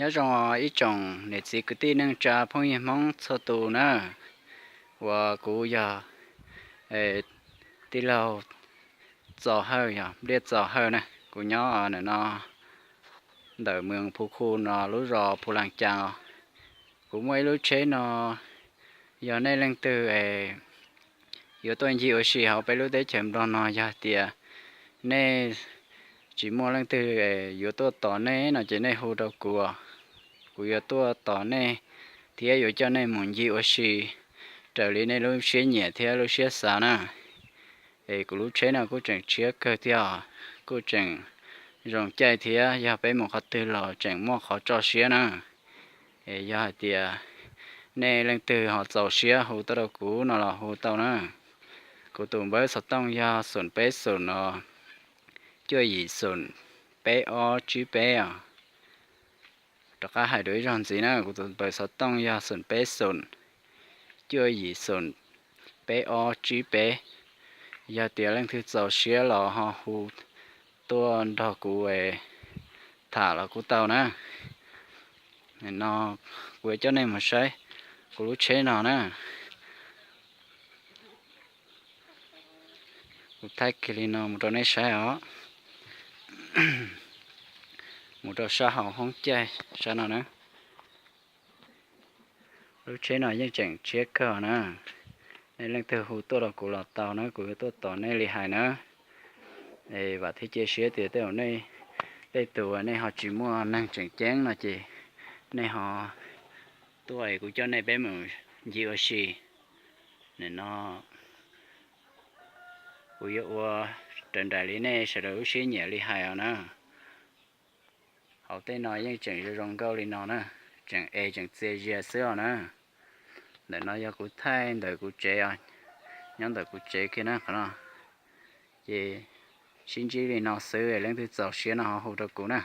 Nyob zoo ib tsoom niam txiv kwv tij neej tsa phooj ywg Hmoob txhua tus na, uas kuv yog tij laug Txos Hawj, yog Npliaj Txos Hawj na, kuv nyob ntawm no, ntawm moos Phu Khu no lub zos Phu Las Cas os. Kuv muaj ib lub tsheb no, yog nej leej twg es yuav tuaj ncig ua si hauv peb lub teb chaws Nplog no, yog tias nej tsis muaj leej twg yuav tuaj tos nej no ces nej hu rau kuv, kuv yuav tuaj tos nej thiab yuav coj nej mus ncig ua si raws li nej lub siab nyiam thiab lub siab xav na. Es kuv lub tsheb no kuj tseem tshiab kawg thiab, kuj tseem zoo caij thiab, yog peb mus qhov twg los tseem muaj qhov tso siab na. Es yog hais tias nej leej twg ho txaus siab hu tuaj rau kuv no los hu tau na. Kuv tus npawb xov tooj yog xoom peb xoom no, cuaj yim xoom, peb ob tsib peb os. Rov qab hais dua ib zaug ntxiv na, kuv tus npawb xov tooj yog xoom peb xoom, cuaj yim xoom, peb ob tsib peb. Yog tias leej twg txaus siab los ho hu tuaj nrog kuv tham los kuj tau na. No kuv yuav coj nej mus saib kuv lub tsheb no na. Kuv thaij kiag li no mus rau nej saib os. Mus rau sab hauv hoob caij sab no na. Lub tsheb no yeej tseem tshiab kawg na. Nej leej twg hu tuaj rau kuv los tau na, kuv yuav tuaj tos nej li hais na. Es vam thiab cia siab tias tej zaum nej tej tus nej ho tsis muaj neeg tseem ceeb no ces nej ho tuaj es kuv coj nej peb mus ncig ua si. Nim no kuv yuav ua raws nraim li nej sawv daws lub siab nyiam li hais os na. Hauv tej no yeej tseem zoo zoo nkauj li no na, tseem es tseem txias zias xwb os na. Ntawm no yog kuv thaij ntawm kuv tsev os, nyob ntawm kuv tsev kiag na qhov no. Ces sib ntsib li no xwb, leej twg txaus siab no ho hu rau kuv na.